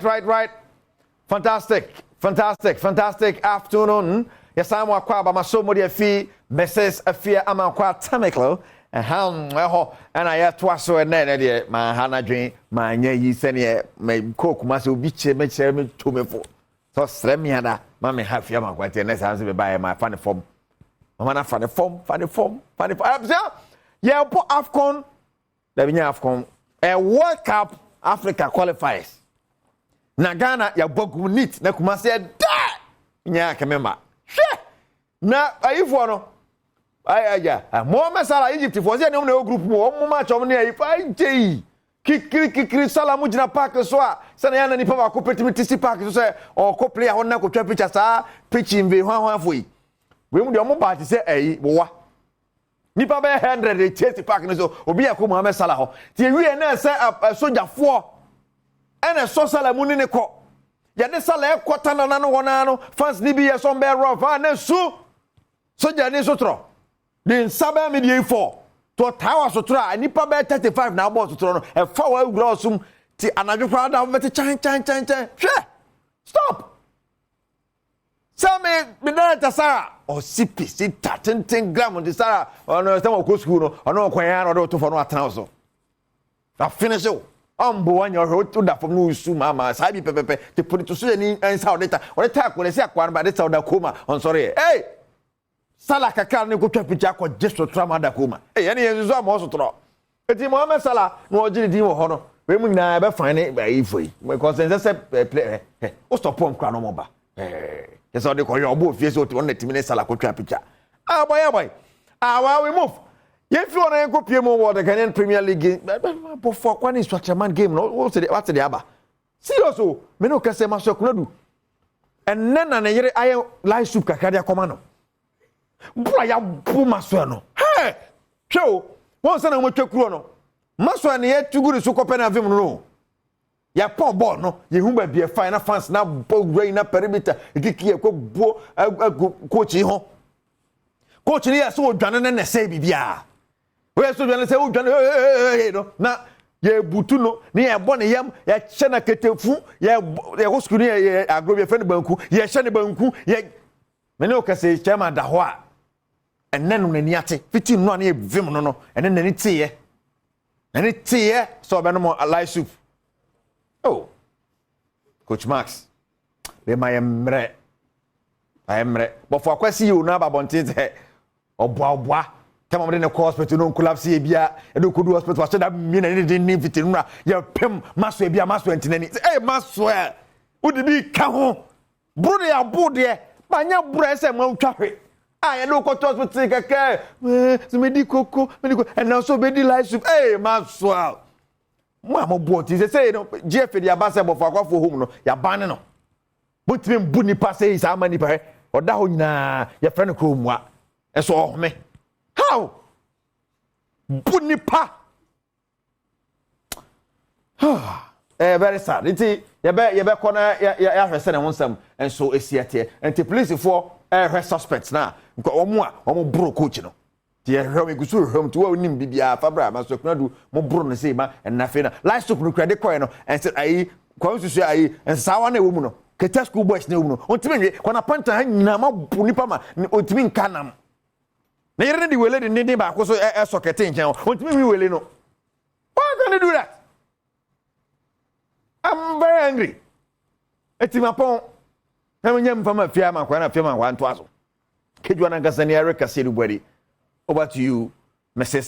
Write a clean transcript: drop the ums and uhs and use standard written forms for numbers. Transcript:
Right. Fantastic, fantastic, fantastic afternoon. Yɛsan mu akɔ aba maso mu deɛ fi Mrs. Afia Amankwa Tamiklo. Ɛham ɛhɔ ɛna yɛtoa so ɛnɛ ɛnɛ deɛ maa ha n'adwen maa nyɛ yi sɛneɛ mɛ kɔ kuma sɛ obi kyerɛ me kyerɛ me to me fo. Sɛ ɔsrɛ me ada ma me ha Afia Amankwa nti ɛnɛ saa nso bɛba yɛ ma fa ne fam. Mama na fa ne fam, fa ne fam, fa ne fam. Ɛbisa yɛbɔ AFCON, dabi nyɛ AFCON, ɛ World Cup Africa qualifiers. Na Ghana yɛbɔ gum neat na Kumase ɛdɛ nyɛ akɛmɛ ma hwɛ na ayifoɔ no ayɛ agya Mohamed Salah, Egypt foɔ sɛ ɛnum na ɛwɔ group mu, wɔn mo match wɔn ne ayifoɔ agye yi kikiri kikiri. Salah mu gyina park so a sɛnɛ yɛn na nipa baako pɛtumi ti si park so sɛ ɔkɔ player hɔ na kotwa picture saa pitch nve hwan hwan fo yi. Wei mu deɛ ɔmo baa te sɛ ɛyi wowa nipa bɛyɛ 100 etie si park no so, obi yɛ kɔ Mohamed Salah hɔ tie wie na ɛsɛ ɛ sogyafoɔ ɛna ɛsɔ Salah mu ne ne kɔ. Yɛde Salah ɛkɔ tanana no hɔ naa no, fans ni bi yɛ sɔn bɛɛ rough a ne su sogyani sotorɔ de nsa bɛɛ mi deɛ fɔ to ɔtaa wɔ sotorɔ a nipa bɛyɛ 35 na abɔ sotorɔ no ɛfa wɔ awura ɔsum ti anadwo koraa da wɔbɛte kyɛn kyɛn kyɛn kyɛn. Hwɛ, stop sɛ me director Sarah ɔsi pisi ta tenten gram nti Sarah ɔno sɛ wɔkɔ sukuu no, ɔno ɔkwan ya na ɔde ɔto fɔ no atena so na finish o. Ɔmbo wanya ɔhwɛ woda fam no wosu maama saa bi pɛpɛpɛ te polito so yɛ ni nsa ɔde ta akɔ ne sɛ akɔa no ba de sa ɔda koma ɔnsɔre yɛ ee Salah kakra ne kotwa pikya akɔ gye sotorɔ ama da koma ee ɛne yɛn nso ama ɔsotorɔ. Eti Mohammed Salah na ɔgye ne din wɔ hɔ no, wei mu nyinaa ɛbɛfan ne ayi fo yi because ɛnsɛ sɛ ɛ play ɛ ɛ o stop wɔn kora no mo ba ɛɛ kyɛ sɛ ɔde kɔyɛ ɔbɔ ofie sɛ ɔte ɔno na timi ne Salah kotwa pikya. Ah boy, ah boy, ah well, we move. Yɛmfi hɔ na yɛnkɔ pie mu wɔ the Ghanaian Premier League. Bɔfo akwa ne Nsuakyerɛman game no wo sɛ wate de aba serious o. Me ne wo kɛsɛ ma so akunadu ɛnnɛ na ne yere ayɛ light soup kakra de akɔma no bura yɛabo ma so no. Hɛ, hwɛ o, wɔn sɛ na wɔatwa kuro no ma so ne yɛtu gu ne so kɔpɛ na afim no yɛpɔn bɔɔl no, yɛhu baabi ɛfa na fans na bɔ wura yi na perimeter ekiki yɛ kɔ buo agu coach yi ho. Coach no yɛ sɛ odwane ne nɛsɛ biribiara woyɛ sɛ odwane sɛ odwane hehehe no na yɛbutu no ne yɛbɔ ne yam, yɛhyɛ no ketefu, yɛkɔ sukuu ne yɛ agorɔ bi yɛfrɛ no banku, yɛhyɛ ne banku yɛ. Me ne wo kɛsɛ chairman da hɔ a ɛnɛ no n'ani ate fiti no a ne yɛ vim no ɛnɛ n'ani teeɛ, n'ani teeɛ sɛ ɔbɛnom light soup. Oh, Coach Max bɛma yɛ mmerɛ ayɛ mmerɛ. Bɔfo akwasi yi o na aba abɔnten sɛ ɔboa ɔboa tɛm ɔmo de ne kɔ hospital no collapse yɛ bia ɛde kodu hospital ahyɛ da mie na ne de ne fiti no na yɛ pɛm maso ebi a maso ɛnti n'ani sɛ ɛyɛ maso ɛ wode bi ka ho buro de abo deɛ banya buro ɛsɛ ma wotwa hwe a yɛde wokɔtɔ hospital kɛkɛ ɛɛ sɛ medi koko medi koko ɛnna nso bɛdi light soup. Ɛyɛ maso a mo a mo bɔ ti sɛ sɛ no GFA de aba sɛ bɔfo akɔfo home no yɛaban ne no motumi mbu nipa sɛ yi saa ama nipa. Hɛ, ɔda hɔ nyinaa yɛfrɛ no kuro mua ɛso ɔhome how bu nipa. Ɛyɛ very sad nti yɛbɛkɔ na yɛahwɛ sɛ ne ho nsɛm nso esi ɛteɛ. Nti polisifoɔ ɛrehwɛ suspect na nka wɔn a wɔn boro coach no nti yɛhwɛ wɔn egu so hwɛ wɔn. Nti wɔn onim bibiara fabra ma so kunadu mo boro no sei ma ɛnna afei na light soup no kura de kɔɛ no ɛnsɛ ayi kwan susu ayi nsaawa na ɛwɔ mu no keta school boys na ɛwɔ mu no ontumi nwe kwan apanta ha nyinaa ma bu nipa ma ontumi nka nam na yɛrɛ ne de wele de ne baako so ɛsɔ kɛte nkyɛn hɔ ontumi nwi wele no. Why can you do that? I'm very angry. Eti ma pɔn na mo nyɛ nfa ma fia ma kwan na fia ma kwan ntoa so kejuwa nankasa ni ɛreka sɛ edu. Over to you, Mrs.